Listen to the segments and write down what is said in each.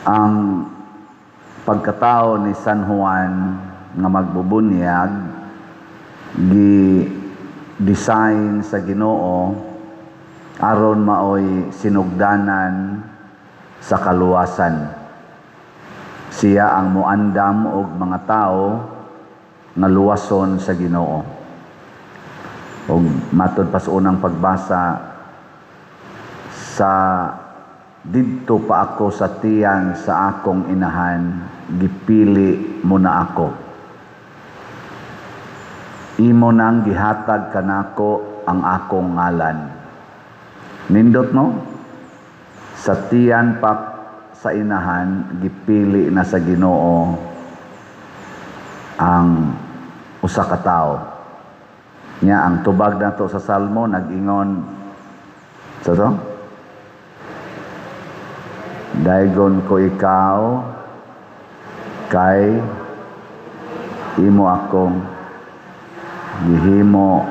Ang pagkatao ni San Juan nga magbubunyag gi design sa Ginoo aron maoy sinugdanan sa kaluwasan. Siya ang muandam og mga tao nga luwason sa Ginoo. Og matod pa sa unang pagbasa, sa didto pa ako sa tiyan sa akong inahan, gipili mo na ako. Imo nang gihatag kanako ang akong ngalan. Nindot, no? Sa tiyan pa sa inahan, gipili na sa Ginoo ang usa ka tawo. Nya ang tubag nato sa Salmo nag-ingon sa to, "Daygon ko ikaw kay imo akong gihimo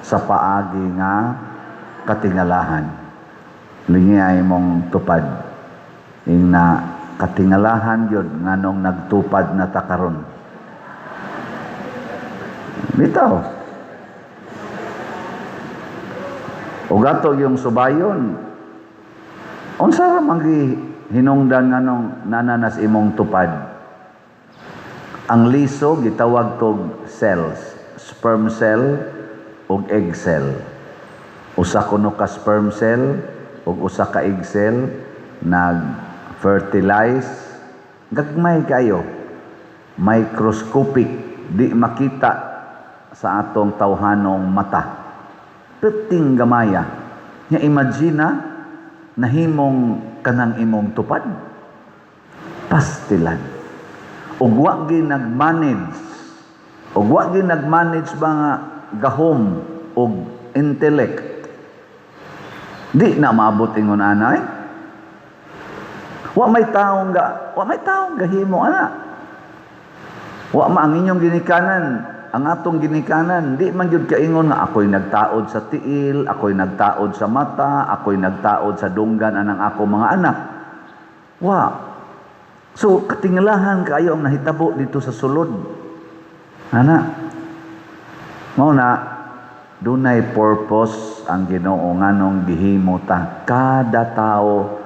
sa paagi nga katingalahan." Lingi ay imong tupad. Ingna, katingalahan yun nganong nagtupad na ta karon. Bitaw. O gato yung subayon, unsa ra man hinungdan nganong nananas imong tupad? Ang liso gitawag tog cells, sperm cell ug egg cell. Usa kuno ka sperm cell ug usa ka egg cell nag-fertilize, gagmay kayo, microscopic, di makita sa atong tawhanong mata. Perting gamaya. Nya imagine na nahimong kanang imong tupad. Pastilan. Ug wa gi nag-manage. Ug wa gi nag-manage ba nga gahom og intellect. Di na maabot ingon anay. Wa may taong gahimo ana. Wa ma ang inyong ginikanan, ang atong ginikanan, di man gyud kaingon nga ako'y nagtaod sa tiil, ako'y nagtaod sa mata, ako'y nagtaod sa dunggan anang ako mga anak. Wa. So katingalahan kaayo ang nahitabo dito sa sulod. Ana. Mao na dunay purpose ang Ginoo nganong gihimo ta kada tao,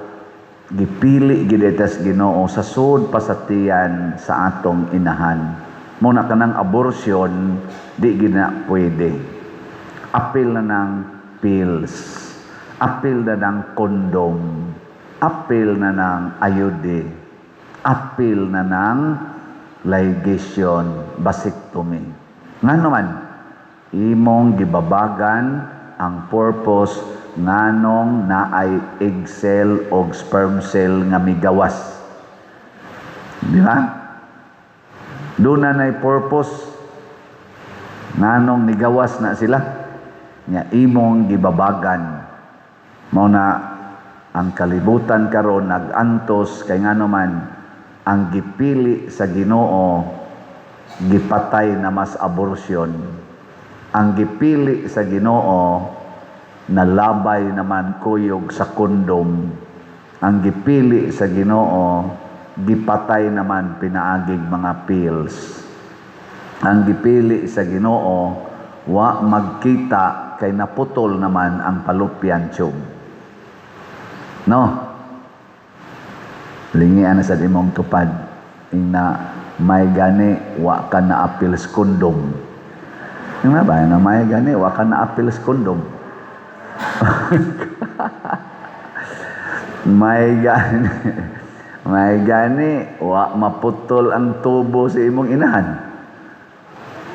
gipili gid sa Ginoo sa sud pa sa tiyan sa atong inahan. Mao na kanang abortion di gid na pwede. Apil na ng pills. Apil na ng condom. Apil na ng IUD. Apil na ng ligation, vasectomy. Ngano man, imong gibabagan ang purpose nganong naay egg cell og sperm cell nga migawas. Di ba? Doon na na'y purpose nganong nigawas na sila. Nga imong gibabagan. Mao na ang kalibutan karon nag-antos kay ngano man ang gipili sa Ginoo gipatay na mas abortion. Ang gipili sa Ginoo nalabay naman kuyog sa kondom. Ang gipili sa Ginoo gipatay naman pinaagig mga pills. Ang gipili sa Ginoo wa magkita kay naputol naman ang fallopian tube. No? Lingian na sa imong tupad. Ingna, may gani wa ka na apil sa kondom. Yung ba na may gani wa ka na apil sa kondom. May gani wa maputol ang tubo sa imong inahan.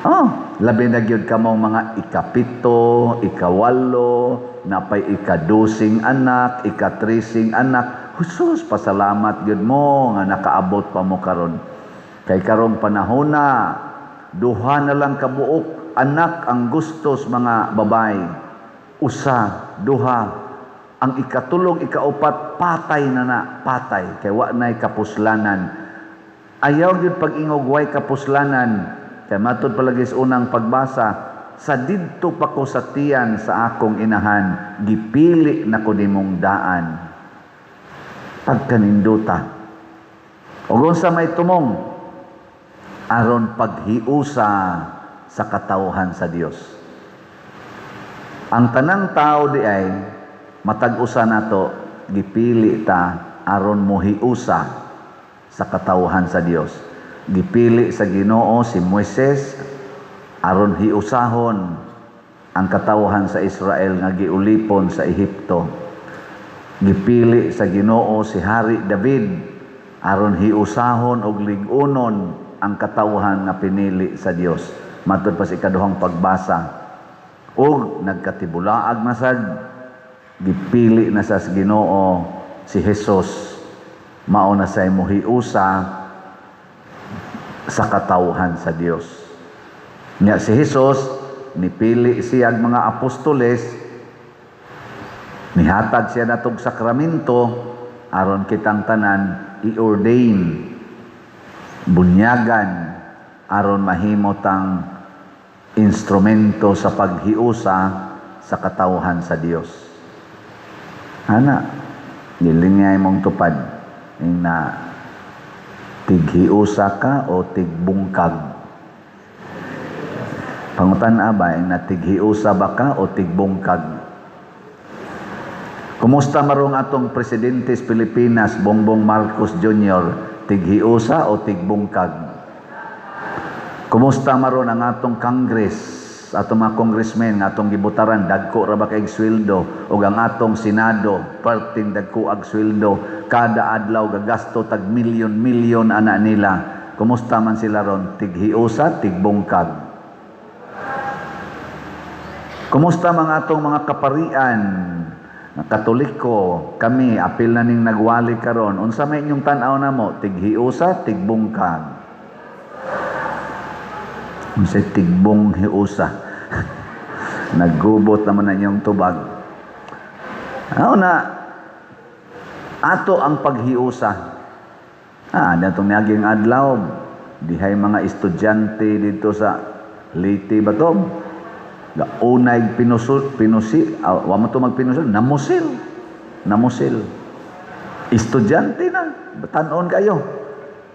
Oh, labi na gyud kamong mga 7, 8, napay 12 anak, 13 anak. Husus, pasalamat gyud mo nga nakaabot pa mo karon. Kay karong panahon na, duha na lang kabuok anak ang gustos mga babae. Usa, duha. Ang 3, 4, patay na na, patay. Kay wa na'y kapuslanan. Ayaw gyud pag-ingog way kapuslanan. Kay matud palagi sa unang pagbasa, sa didto pa ko sa tiyan sa akong inahan, gipili na ko nimong daan. Pagkaninduta. Ug unsa may tumong? Aron paghiusa sa katawhan sa Dios. Ang tanang tao di ay matag usa nato gipili ta aron mohiusa sa katawhan sa Dios. Gipili sa Ginoo si Moises aron hiusahon ang katawhan sa Israel nga giulipon sa Ehipto. Gipili sa Ginoo si Hari David aron hiusahon og lig-unon ang katawhan nga pinili sa Dios. Matud pa sa ikaduhang pagbasa. Ug nagkatibulaag na sad, gipili na sa Ginoo si Jesus, mao na say mohiusa sa katawhan sa Dios. Nya si Jesus nipili siya ang mga apostoles, nihatag siya natog sakramento aron kitang tanan i-ordain, bunyagan, aron mahimo tang instrumento sa paghiusa sa katawhan sa Dios. Ana, gilingay mong tupad na tighiusa ka o tigbungkag. Pangutan-a ba na tighiusa ba ka o tigbungkag? Kumusta marong atong presidente sa Pilipinas, Bongbong Marcos Jr., tighiusa o tigbungkag? Kumusta maron ang atong Congress, atong mga congressmen nga atong gibutaran, dagko ra ba kay sweldo, ug ang atong Senado, perting dagko ag sweldo, kada adlaw gagasto tag milyon-milyon ana nila? Kumusta man sila ron, tighiusa, tigbungkag? Kumusta mga atong mga kaparian nga Katoliko? Kami apil na ning nagwali karon. Unsa may inyong tan-aw namo, tighiusa, tigbungkag? Unsay tigbong hiusa? Naggubot naman ang inyong tubag. Ano na ato ang paghiusa? Datong miaging adlaw, dihay mga estudyante dito sa Leyte ba to? Unay pinusul, pinusi, wa mo to magpinusil, namusil. Namusil. Estudyante na, tan-on kayo.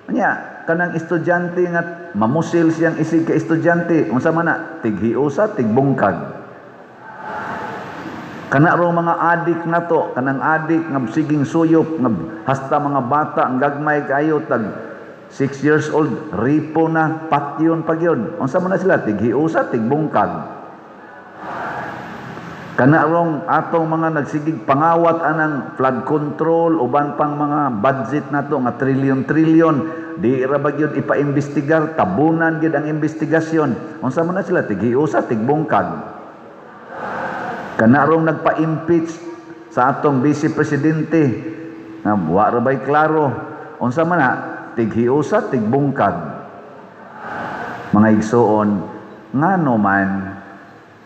Anya, kanang estudyante nga mamusil siyang isig ka estudyante, unsa man na? Tighiusa, tigbungkag? Kana ro mga adik na to, kanang adik nga siging suyop, nga hasta mga bata ang gagmay kayo tag 6 years old, ripo na, patyon pag yun. Unsa man na sila? Tighiusa, tigbungkag? Kana rong atong mga nagsigig pangawat anang flood control, uban pang mga budget nato nga trilyon-trilyon, di ra ba gyud ipaimbestigar, tabunan gyud ang investigasyon? Unsa man na sila, tighiusa, tigbungkag? Kana rong nagpa-impeach sa atong vice presidente nga wa ra bay klaro, unsa man na, tighiusa, tigbungkag? Mga igsuon, ngano man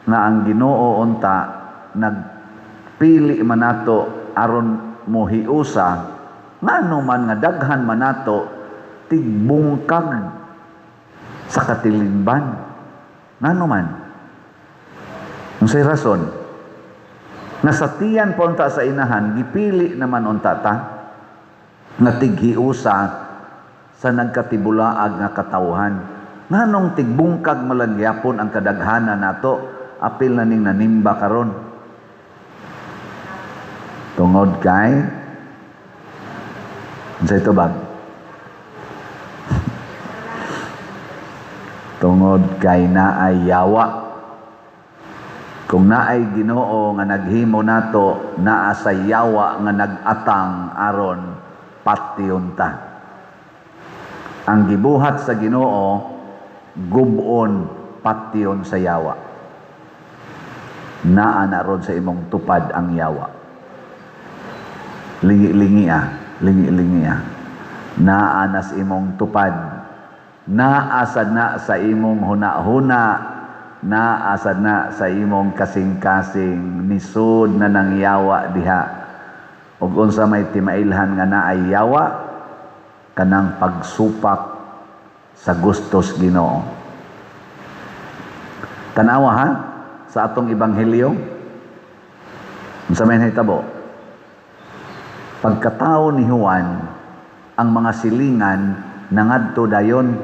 nga ang Ginoo unta nagpili man nato aron mohiusa, ngano man nga daghan man nato tigbungkag sa katilingban? Ngano man? Unsay rason nga sa tiyan pa unta sa inahan gipili naman unta ta nga tighiusa sa nagkatibulaag nga katawhan? Nganong tigbungkag man gyapon ang kadaghanan nato, apil na ning nanimba karon? Tungod kay unsay tubag? Tungod kay naay yawa. Kung naay Ginoo nga naghimo nato, naa sa yawa nga nag-atang aron patyon ta. Ang gibuhat sa Ginoo, gubon, patyon sa yawa. Naa na ron sa imong tupad ang yawa. Lingi-lingi ah, lingi-lingi ah. Naa na sa imong tupad. Naa sad na sa imong huna-huna, naa sad na sa imong kasing-kasing, nisod na nang yawa diha. Ug unsa may timailhan nga naay yawa? Kanang pagsupak sa gustos Ginoo. Tanawa ha sa atong ebanghelyo. Unsa may nahitabo? Pagkatao ni Juan, Ang mga silingan nangadto dayon.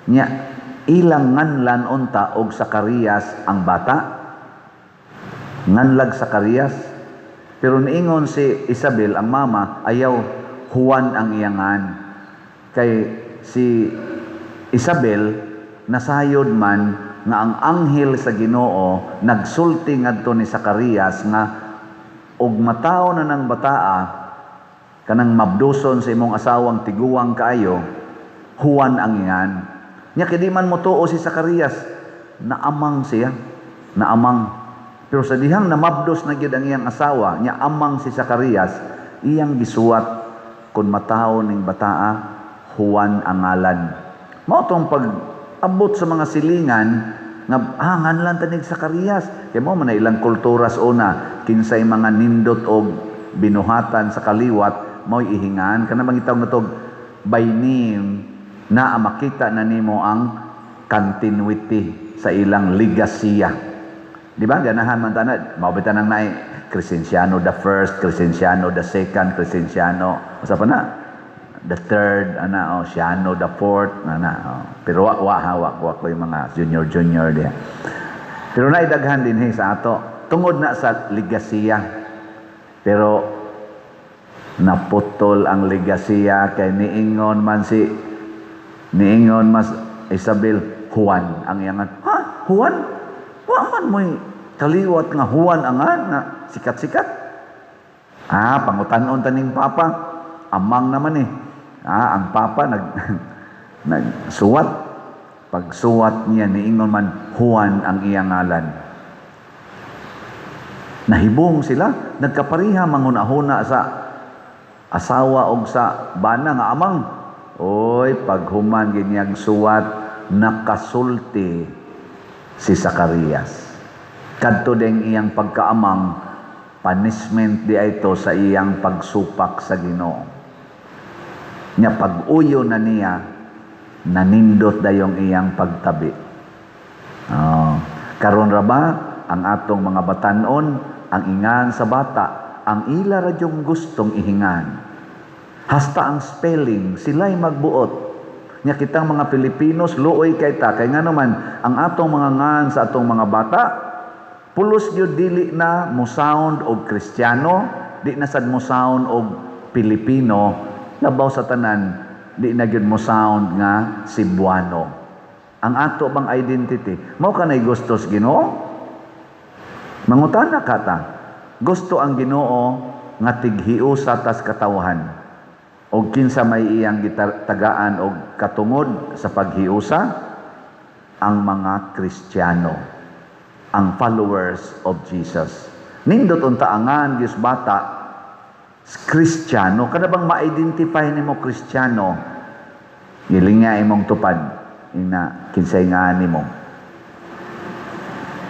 Nya ilang nganlan unta og Sakarias ang bata. Nganlag Sakarias. Pero niingon si Isabel, ang mama, ayaw, Juan ang iyangan. Kay si Isabel nasayod man nga ang anghel sa Ginoo nagsulti ngadto ni Sakarias nga og matawo na ng bataa kanang mabduson sa imong asawang tiguang kaayo, Juan ang ingan. Nya kay di man motuo si Sakarias, naamang siya, naamang. Pero sa dihang namabdos na gyud ang iyang asawa, nya amang si Sakarias, iyang gisuwat, "Kung matawo ning bataa, Juan ang ngalan." Mao tong pag abot sa mga silingan nga nganlan ta nig Sakarias. Kay mao man na ilang kultura sa una, kinsay mga nindot og binuhatan sa kaliwat mao'y ihingan kana bang gitawag natog by name na makita na nimo ang continuity sa ilang ligasiya. Di ba? Ganahan man tanad. Mao bitaw nang naay Crescenciano the first, Crescenciano the second, Crescenciano, usa pa na? The third, ana, oh, Siano the fourth, ana, oh. Pero wa wa ha, wa wa ko yung mga junior junior diha. Pero naidaghan din he sa ato. Tungod na sa ligasiya. Pero naputol ang ligasiya kay niingon mas Isabel, Juan ang iyangan. Ha? Juan? Wa man mo'y kaliwat nga Juan ang nga sikat-sikat. Ah, pangutanon taning papa. Amang naman eh. Ah, ang papa nagsuwat. Pagsuwat niya, niingon man Juan ang iyang ngalan. Nahibong sila, nagkapariha manghuna-huna sa asawa og sa bana nga amang. Oy, paghuman ginyag suwat, nakasulti si Zacarias. Kadto ding iyang pagkaamang, punishment di ay ito sa iyang pagsupak sa Ginoo. Nya pag-uyo na niya, nanindot dayong iyang pagtabi. Oh. Karon ra ba ang atong mga batanon, ang ingan sa bata, ang ila ra yung gustong ihingan. Hasta ang spelling, sila'y magbuot. Nya kitang mga Pilipinos, luoy kay ta. Kay nga naman, ang atong mga ngan sa atong mga bata, pulos gyud dili na mo sound og Kristiyano, di na sad mo sound og Pilipino, labaw sa tanan, di na gyud mo sound nga Cebuano. Ang ato bang identity, mao kanay gusto sa Ginoo? Mangutana ka ta. Gusto ang Ginoo nga tighiusa tas katawhan. Og kinsa may iyang gitagaan og katungod sa paghiusa? Ang mga Kristiyano, ang followers of Jesus. Nindot unta angan Diyos bata Kristiyano, kada bang ma-identify nimo Kristiyano? Giling nga imong tupad ina kinsay nga nimo.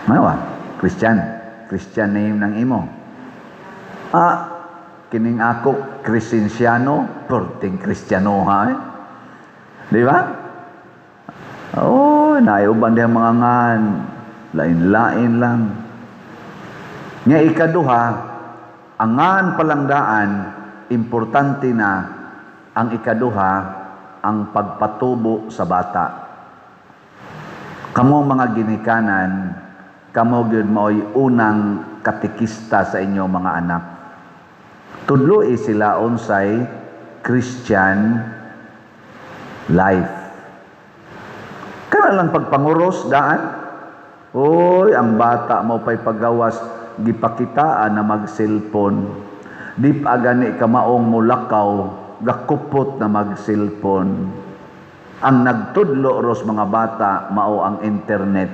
Mawa, Christian, Christian name ng imo. Ah, kining ako Crescenciano, perting Kristiyano ha eh. Di ba? Oh, naay uban diha mga ngan. Lain-lain lang. Nga ikaduha, angan palangdaan, importante na ang ikaduha, ang pagpatubo sa bata. Kamo mga ginikanan, kamo gyud mao'y unang katekista sa inyo mga anak. Tudloi sila unsay Christian life. Kana lang pagpanguros daan. Oy, ang bata mo pa'y paggawas, gipakitaan na mag-cellphone. Di pa gani ka maong mulakaw, gakupot na mag-cellphone. Ang nagtudlo ros mga bata mao ang internet.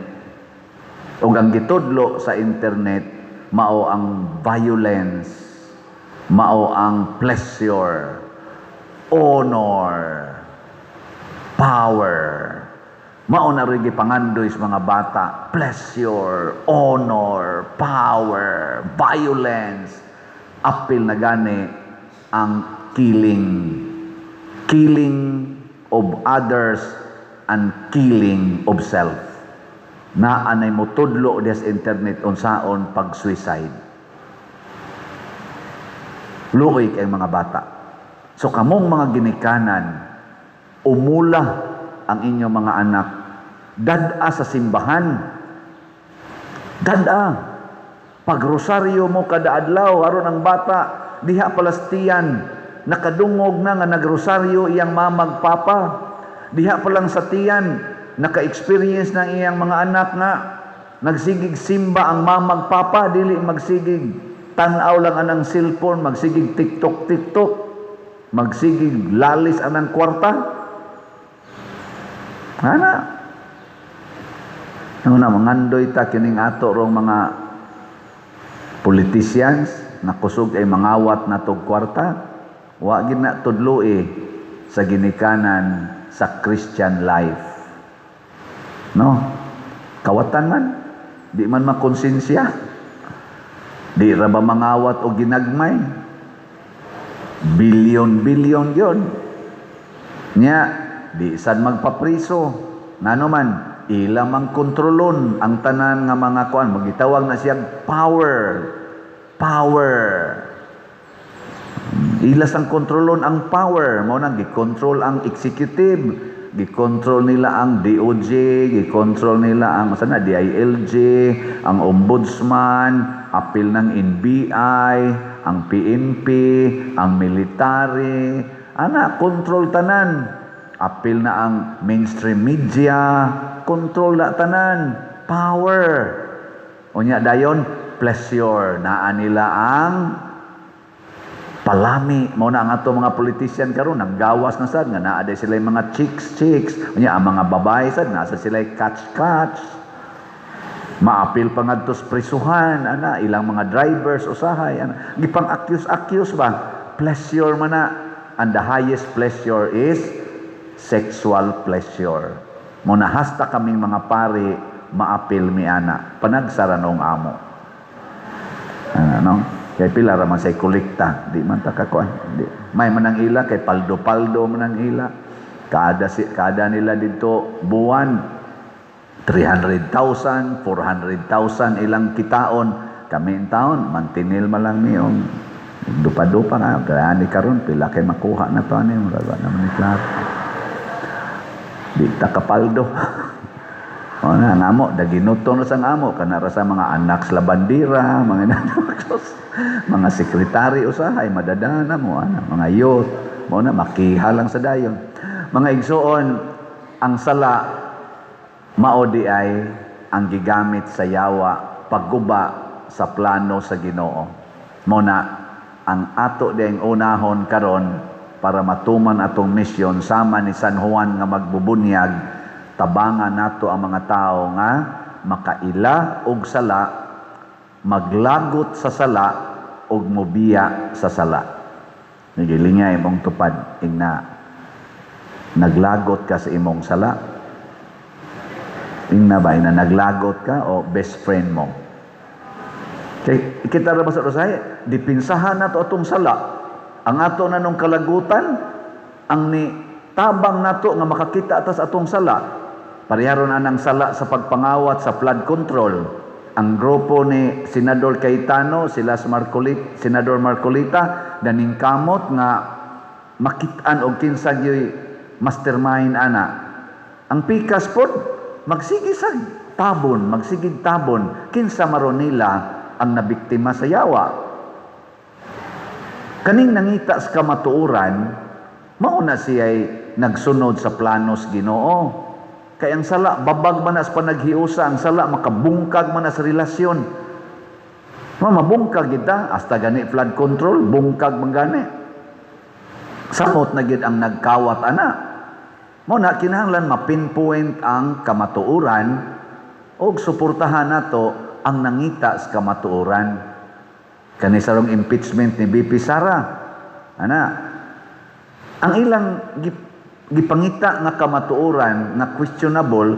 Ug ang gitudlo sa internet mao ang violence, mao ang pleasure, honor, power. Mao na rin gipangandoy sa mga bata, pleasure, honor, power, violence. Apil na gani ang killing. Killing of others and killing of self. Naa nay mutudlo des internet unsaon pag-suicide. Luoy kay mga bata. So kamong mga ginikanan, umula ang inyong mga anak. Dad-a sa simbahan. Dad-a. Pagrosaryo mo kada adlaw aron ang bata diha palastian nakadungog na nga nagrosaryo iyang mamag papa. Diha pa lang sa tiyan naka-experience ng iyang mga anak nga nagsigig simba ang mamag papa, dili magsigig tan-aw lang anang cellphone, magsigig TikTok TikTok, magsigig lalis anang kwarta. Ana. Ano na, mangandoy ta kining ato rong mga politicians na kusog ay mangawat na tog kwarta, wa gid na tudloi sa ginikanan sa Christian life. No? Kawatan man, di man makonsensya. Di ra ba mangawat o ginagmay? Bilyon-bilyon yun. Nya, di sad magpapriso. Ngano man, ila mang kontrolon ang tanan nga mga kuan, magitawag na siya power. Power. Ila sang kontrolon ang power, mao nang gikontrol ang executive, gikontrol nila ang DOJ, gikontrol nila ang sana DILG, ang ombudsman, apil ng NBI, ang PNP, ang military, ana kontrol tanan. Apil na ang mainstream media, kontrol na tanan, power. Unya dayon pleasure naa nila ang palami. Mao na ang ato mga politician karon nanggawas na sad nga naa day sila mga chicks chicks. Unya ang mga babae sad nasa sila catch catch. Maapil pa ngadto sa prisuhan ana ilang mga drivers usahay ana gipang accuse accuse ba, pleasure man na, and the highest pleasure is sexual pleasure. Mo na hasta kaming mga pari maapil mi ana, panagsaranong amo. Ano, no? Kay pila ra man say kolekta, di man ta kakuan. Di. May man ang ila kay paldo-paldo man ang ila. Kada nila dito buwan 300,000, 400,000 ilang kitaon. Kami in taon, mantinil man lang ni og dupa-dupa nga. Kaya ni karon pila kay makuha na to ani, murag naman ni klaro. Di ta kapaldo. O na, ang amo, daginuto na sang amo, kana ra sa mga anak sa bandira, mga mga sekretary usahay, madadana mo, ana, mga youth, mo na, makiha lang sa dayon. Mga igsuon, ang sala, mao di ay ang gigamit sa yawa, pagguba sa plano sa Ginoo. Mo na, ang ato ding unahon karon para matuman atong misyon sama ni San Juan nga magbubunyag, tabangan nato ang mga tao nga makaila og sala, maglagot sa sala og mobiya sa sala. Nagilingay imong tupad ingna naglagot ka sa imong sala. Ingna ba ina naglagot ka o best friend mo? Kay kita ra ba sa usahay, dipinsahan nato atong sala. Ang ato na nung kalagutan, ang ni tabang nato nga makakita atas atong sala. Pareharon anang sala sa pagpangawat sa flood control. Ang grupo ni Senador Cayetano, sila sa Marcolit, Senador Marcoleta, daning kamot nga makit-an og kinsa gyoy mastermind ana. Ang pikas pod magsige sa tabon, magsigig tabon kinsa maron nila ang nabiktima sa yawa. Kaning nangita sa kamatuoran, mao na siya'y nagsunod sa planos Ginoo. Kay ang sala, babag man na sa panaghiusa, ang sala, makabungkag man na sa relasyon. Ma, mabungkag kita, hasta gani flood control, bungkag man gani. Samot na gid ang nagkawat ana. Mo na kinahanglan ma-pinpoint ang kamatuoran og suportahan nato ang nangita sa kamatuoran. Kani sarong impeachment ni VP Sara. Ana, ang ilang gipangita nga kamatuoran nga questionable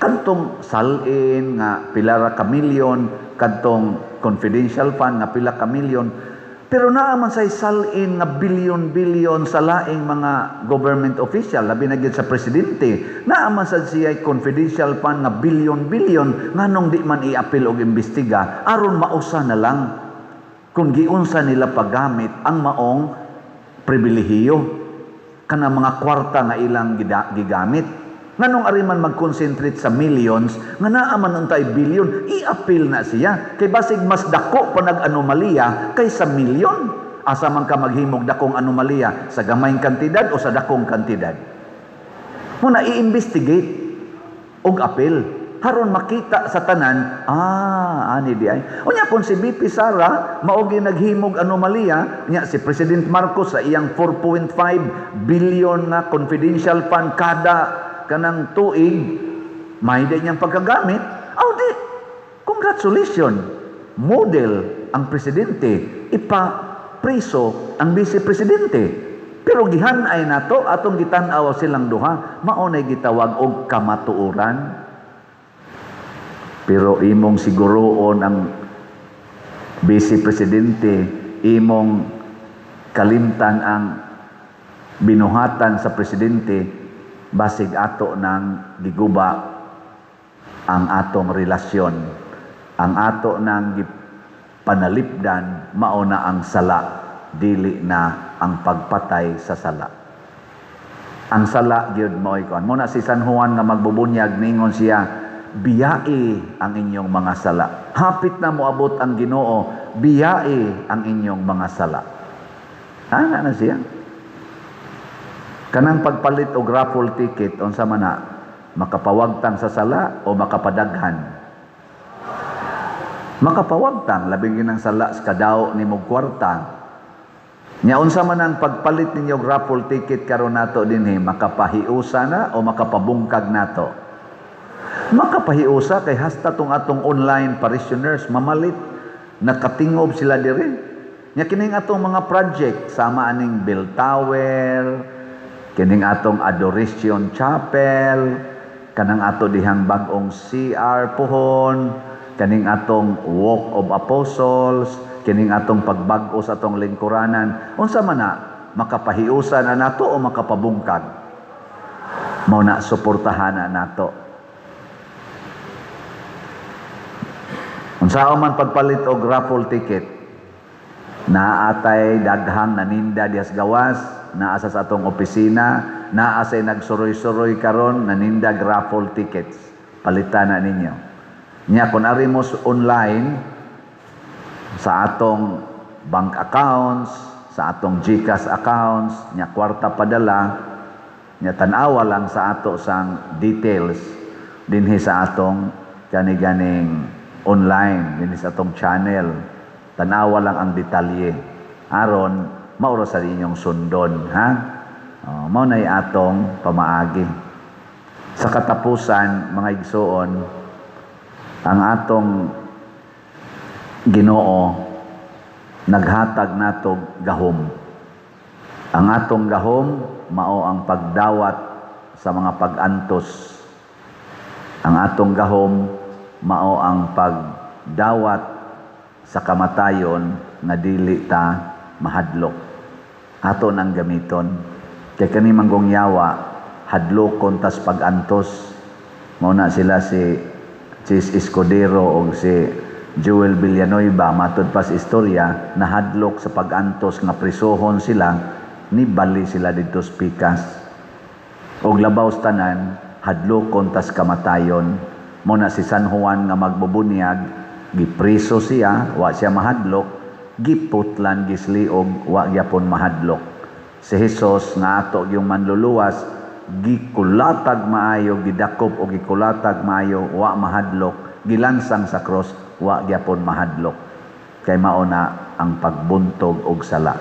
kadtong salin nga pila ra ka milyon, kadtong confidential fund nga pila ka milyon, pero naa man say salin nga bilyon-bilyon sa laing mga government official, labi na gyud sa presidente. Naa man sad siya confidential fund nga bilyon-bilyon, nganong di man iapil og imbestiga aron mausa na lang kung giunsa nila paggamit ang maong pribilehiyo, kanang mga kwarta nga ilang gigamit. Nganong ari man mag-concentrate sa millions nga naa man untay billion, i-appeal na siya kay basig mas dako pa nag-anomalya kaysa milyon. Asa man ka maghimog dakong anomalya, sa gamayng kantidad o sa dakong kantidad? Muna i-investigate og appeal haron makita sa tanan, ani di ay. Unya kung si VP Sara mao gi naghimog anomalya nya, si President Marcos sa iyang 4.5 billion nga confidential fund kada kanang tuig, may di niyang pagkagamit, aw di congratulations, model ang presidente, ipa priso ang vice presidente. Pero gihan-ay nato, atong gitan-aw silang duha, mao nay gitawag og kamatuoran. Pero imong siguroon ang vice presidente, imong kalimtan ang binuhatan sa presidente, basig ato nang giguba ang atong relasyon. Ang ato nang gipanalipdan, mao na ang sala, dili na ang pagpatay sa sala. Ang sala gyud mao'y kuan. Muna si San Juan nga magbubunyag, ningon siya, "Biyai ang inyong mga sala. Hapit na moabot ang Ginoo, biyai ang inyong mga sala." Ana na siya. Kanang pagpalit og raffle ticket, unsa man na? Makapawagtang sa sala o makapadaghan? Makapawagtang, labing ginang sala sa kadaw ni mog kwarta. Nya unsa man ang pagpalit ninyo og raffle ticket karon nato dinhi, makapahiusa na o makapabungkag nato? Makapahiusa kay hasta tong atong online parishioners mamalit, nakatingob sila diri. Nya kining atong mga project sama aning bell tower, kining atong Adoration Chapel, kanang ato dihang bag-ong CR puhon, kaning atong Walk of Apostles, kining atong pagbag-o sa atong lingkuranan. Unsa man na, makapahiusa na nato o makapabungkag? Mao na, suportahan na nato. Unsa man pagpalit og raffle ticket, naatay daghang naninda dihas gawas, naa sa atong opisina, naa say nagsuroy-suroy karon naninda raffle tickets. Palitan na ninyo. Nya kung ari mo online sa atong bank accounts, sa atong GCash accounts, nya kwarta padala, nya tan-awa lang sa ato sang details dinhi sa atong kani-ganing online, dinhi sa atong channel. Tan-awa lang ang detalye aron maura sa inyong sundon, ha? Oh, mao nay atong pamaagi. Sa katapusan, mga igsuon, ang atong Ginoo naghatag nato gahom. Ang atong gahom mao ang pagdawat sa mga pag-antos. Ang atong gahom mao ang pagdawat sa kamatayon nga dili ta mahadlok. Ato nang gamiton. Kay kani manggong yawa, hadlokon tas pag-antos. Mao na sila si Chiz Escudero o si Joel Villanueva, matud pa sa istorya, nahadlok sa pag-antos nga prisohon sila, nibali sila didto sa pikas. Og labaw sa tanan, hadlokon tas kamatayon. Mo na si San Juan nga magbubunyag, gipriso siya, wa siya mahadlok, giputlan, gisliog, wa gyapon mahadlok. Si Jesus nga ato yung manluluwas, gikulatag maayo, gidakop o gikulatag maayo, wa mahadlok, gilansang sa cross, wa gyapon mahadlok. Kay mao na ang pagbuntog og sala.